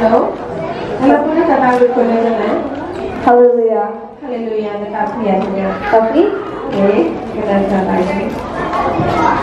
Hello. Hello, ပှၤတၢ်သးဝံၣ်ခိၣ်လၢနလဲၣ်. Hallelujah. Hallelujah နသးဖှံယၤတညါ. သးဖှံ. ကဲ, ကသးသးဝံၣ်.